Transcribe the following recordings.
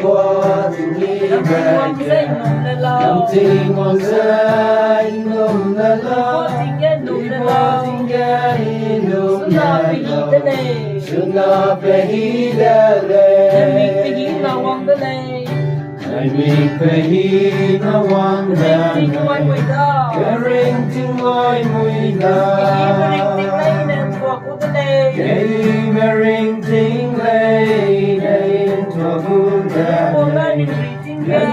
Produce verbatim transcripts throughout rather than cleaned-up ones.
Tingwang zei num le lau. Tingwang zei num le lau. Tingge num le lau. Tingge num le lau. Suna pehî de lei. Suna pehî de lei. Nai mik pehî na wang de lei. Nai mik pehî na wang de lei. Ringting wai mui da. Keringting wai mui da. Keringting leine ntuak gu de lei. Keringting leine ntuak gu de lei. Bam ning ri ting ge.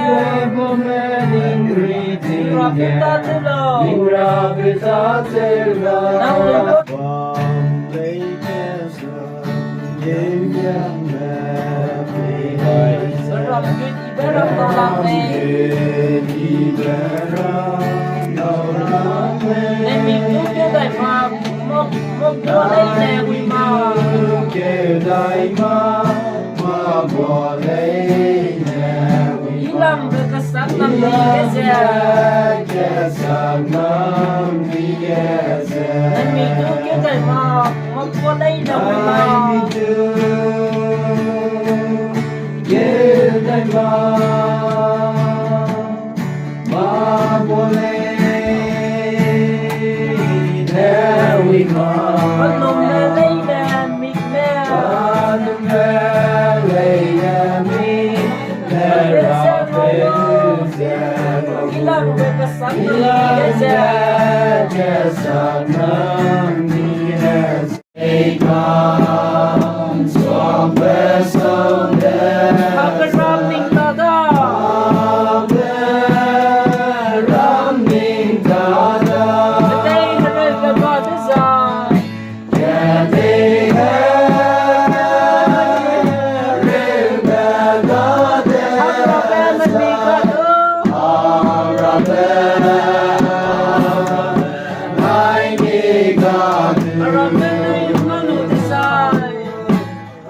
Bam ning ri ting ge. Ning rabe ta tew lau. Ning rabe ta tew lau. Nang lu bam lei ke sa. Ram gut ibe ram tau lang lei. Nai mik du keu dai ma, mok, mok bua leine wi ma. Keu dai ma, ma bua leine wi ma. Ilangbe kesak nam di ge ze. Kesak nam di ge ze. Nai mik du keu dai ma, mok bua leine wi ma. Nai mik du keu dai ma, ma bua leine wi ma. Kanum le leine mik le. Kanum le leine mik le. Rapeu ze. Ilangbe kesak nam di ge ze. Ilangbe kesak nam di ge ze. Hape ram ning ta da. Hape ram ning ta da. Kedei hereube ga dezai. Kedei hereube ga dezai. Herabe nai mi ga du. Herabe nai mi ga du. Herabe nai mi ga du dezai.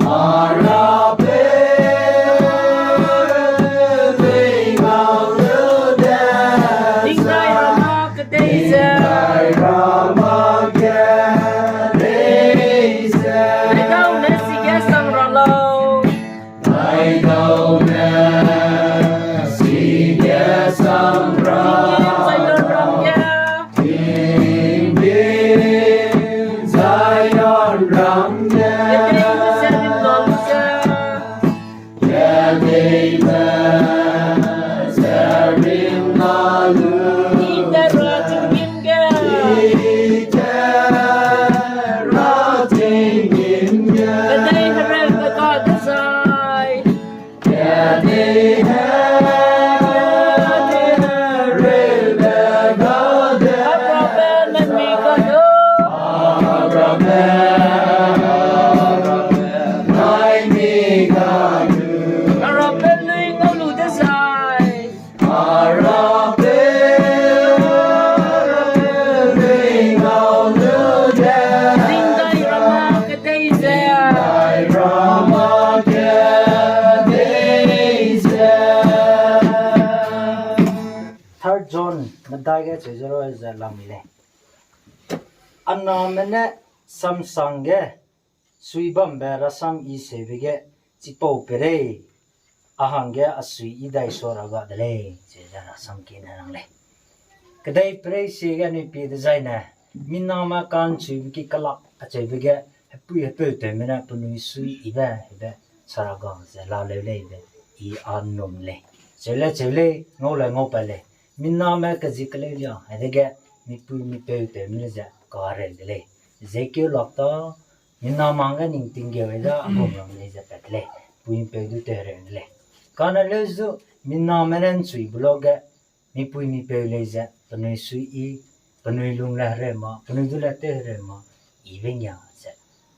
Herabe nai mi ga du dezai. Tingdai rama kedei ze. Tingdai rama kedei ze. Aidau ne sige sang ra lau. Aidau ne sige sang ra. Tingdai rama ge. Tingbin Zion ram ge. Kedeibe ze rimna lu ze. Kedeibe ze rimna lu. I te ra tingbin ge. I te ra tingbin ge. Kedei hereube ga dezai. Kedei hereube ga dezai. Herabe nai mi ga du. Herabe nai mi ga du. Herabe lui ngau lu dezai. Herabe lui ngau lu dezai. Tingdai rama kedei ze. Tingdai rama kedei ze. Third John medai ge cheu ze roi ze lam mi lei. Aname ne samsang ge sui bambe rasam i seube ge, chipau perei a hangge a sui i dai sua ra ga de lei, ze ze rasam kene rang lei. Kedei perei sie ge anui pie dezaine, miname ka'nchuibe ki kelak acheube ge, hepui hepeu tewme ne penui sui ibe, hebe, sa ra ga ze laleu lei be, i a num lei. Cheu le cheu lei, ngau le ngau pat lei. Miname keji keleu lia, hedege, mipui mipeu tewme le ze, kareu de lei. Zekeu lak ta, miname hangge ning tinggeu da, a gum ram lei ze pat de lei. Pui mpeu du tew hereu de lei. Kane leu zu, miname ne ’nchui beloge, mipui mipeu lei ze, penui sui i, penui lung le hereu ma, penui du le tew hereu ma, ibe ngia ze,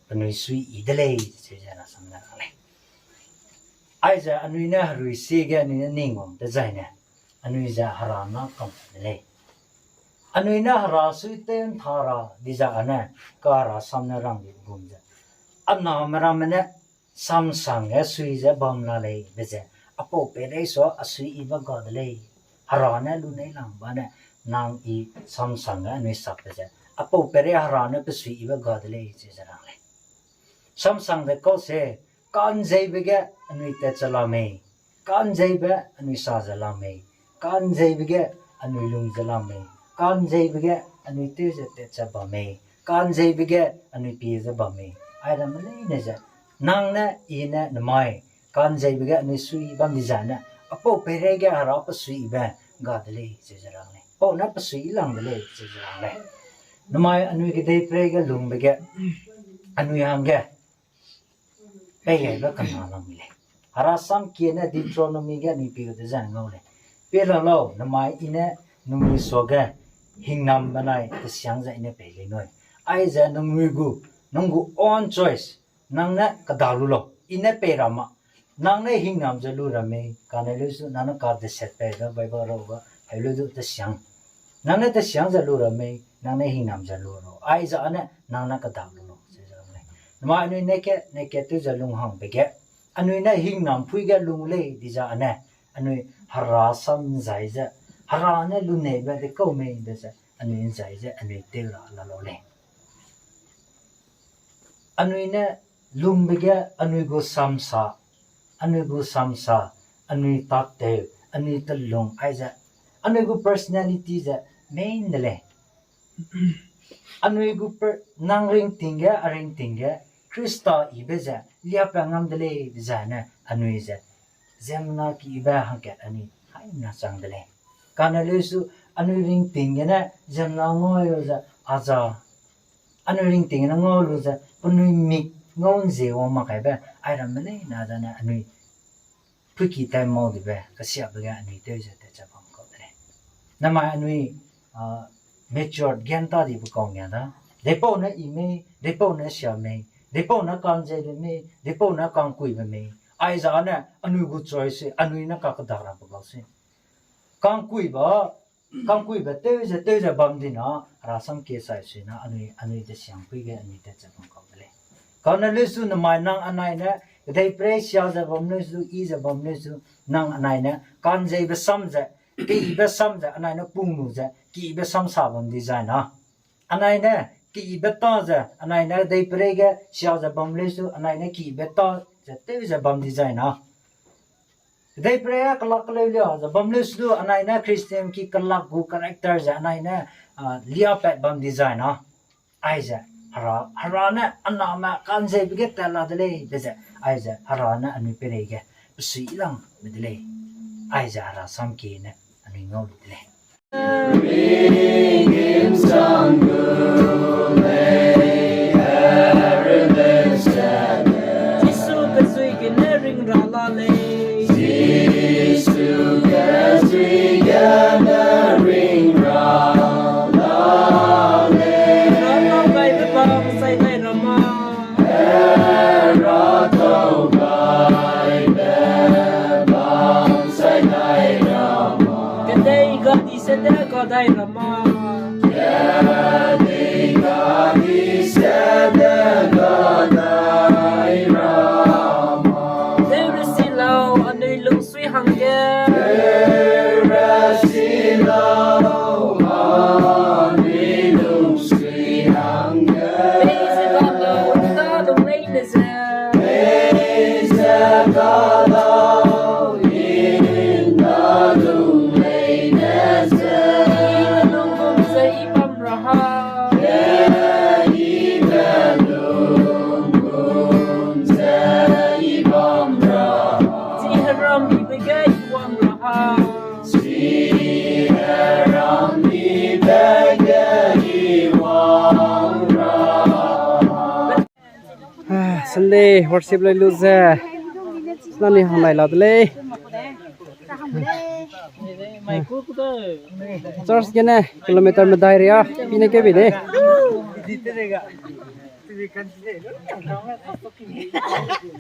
penui sui i de lei, ze ze rasam ne rang lei. Aize anui ne herui sie ge anui ne ning wang dezaine, anui ze Hera na kam de lei. Anui ne Hera sui tew ’ntha ra di ze ane, ka Hera sam ne rang di gum ze. Aname ramme ne, samsang ge sui ze bam la lei be ze, apau peirei sua a sui ibe ga de lei. Hera ne lu nei lang ba ne, nang i samsang ge anui sak be ze, apau peirei Hera ne pe sui ibe ga de lei, ze ze rang lei. Samsang de kau se, ka'nzeibe ge anui tat che la mei. Ka'nzeibe anui sa ze la mei, ka'nzeibe ge anui lung ze la mei, ka'nzeibe ge anui tew ze tat ze bam mei, ka'nzeibe ge anui pie ze bam mei. Airamme leine ze, nang ne, i ne, namai, ka'nzeibe ge anui sui bam di zane, apau peireige Hera pe suibe ga de lei ze ze rang lei. Pau ne pe sui lang de lei ze ze rang lei. Namai anui kedeiperei ge lungbe ge, anui hangge pei gaibe kena lam mi lei. Hera sam kie ne Deuteronomy ge anui pie de zai ngau lei. Pie la lau, namai i ne nangnui suage hingnam benai tesiang ze i ne pei lei nui. Aize nangnui gu, nang gu own choice, nang ne keda lu lau, i ne pei ra ma. Nang ne hingnam ze lu ra mei, kane leu su nang ne ka deset pei ga Bible rau ga, heu leu du tesiang. Nang ne tesiang ze lu ra mei, nang ne hingnam ze lu lau. Aize ane nang ne keda lu lau, ze ze lei. Namai anui neke, neke tew ze lung hangbe ge, anui ne hingnam pui ge lung lei di zane, anui Hera sam nzai ze, Hera ne luneibe de kau mei de ze, anui nzai ze, anui tew ra la lau lei. Anui ne lungbe ge anui gu samsa, anui gu samsa, anui tatew, anui telung aize, anui gu personality ze main de lei. Anui gu per-, nang ringting ge, a ringting ge, Khrista ibe ze liapat ngam de lei zane, anui ze ziemmena kibe hangkat anui haina chang de lei. Kane leu su anui ringting gene ziemmena ngau lu ze aza, anui ringting gene ngau lu ze penui mik ngau nzie wang mak kaibe, airamme leine zane anui puiki tai mau dibe, kesiabe ge anui tew ze tat ze bam kau de lei. Namai anui, ah, matured gan ta dibe kau ngia da. Deipau ne i mei, deipau ne sia mei, deipau ne ka'nzeibe mei, deipau ne ka'ngkuibe mei. Aize ane anui gu choice sui, anui ne kakeda rabe gau sui. Ka'ngkuibe, ka'ngkuibe tew ze, tew ze bam di na, Hera sam kie sai sui na, anui, anui tesiang pui ge anui tat ze bam kau de lei. Kane leu su namai nang anai ne, kedeiperei sia ze bam leu su, i ze bam leu su, nang anai ne, ka'nzeibe sam ze, keyibe sam ze, anai ne pung lu ze, keyibe sam sa bam di zai na. Anai ne, keyibe ta ze, anai ne kedeiperei ge sia ze bam leu su, anai ne keyibe ta ze, tew ze bam di zai na. Kedeiperei a kelak keleu lia ze bam leu su du, anai ne Christian ki kelak gu character ze, anai ne, ah, liapat bam di zai na. Aize, Hera, Hera ne aname ka'nzeibe ge tat la de lei, de ze, aize, Hera ne anui peireige, pesui lang me de lei. Aize, Hera sam kie ne, anui ngau lu de lei. Jisu kezui gene ring ra la lei. Jisu kezui gene ring ra la lei. Hera tau gaibe bam sai dai ra ma. Hera tau gaibe bam sai dai ra ma. Kedei gadi sede ga dai ra ma. Kedei gadi sede ga dai ra ma. Tew resi lau anui lungsui hangge. Tew resi lau anui lungsui hangge. Peize ga lau nda lung leine ze. Peize ga lau nda lung leine ze. I lung gum ze i bam ra ha. Ibe lung gum ze i bam ra ha. Chi heram ibe ge i wang ra ha. Chi heram ibe ge i wang ra ha. Ah, Sunday worship lai lu ze. Nani hang lai la de lei. Church gene kilometer medai ria, pine ke be de.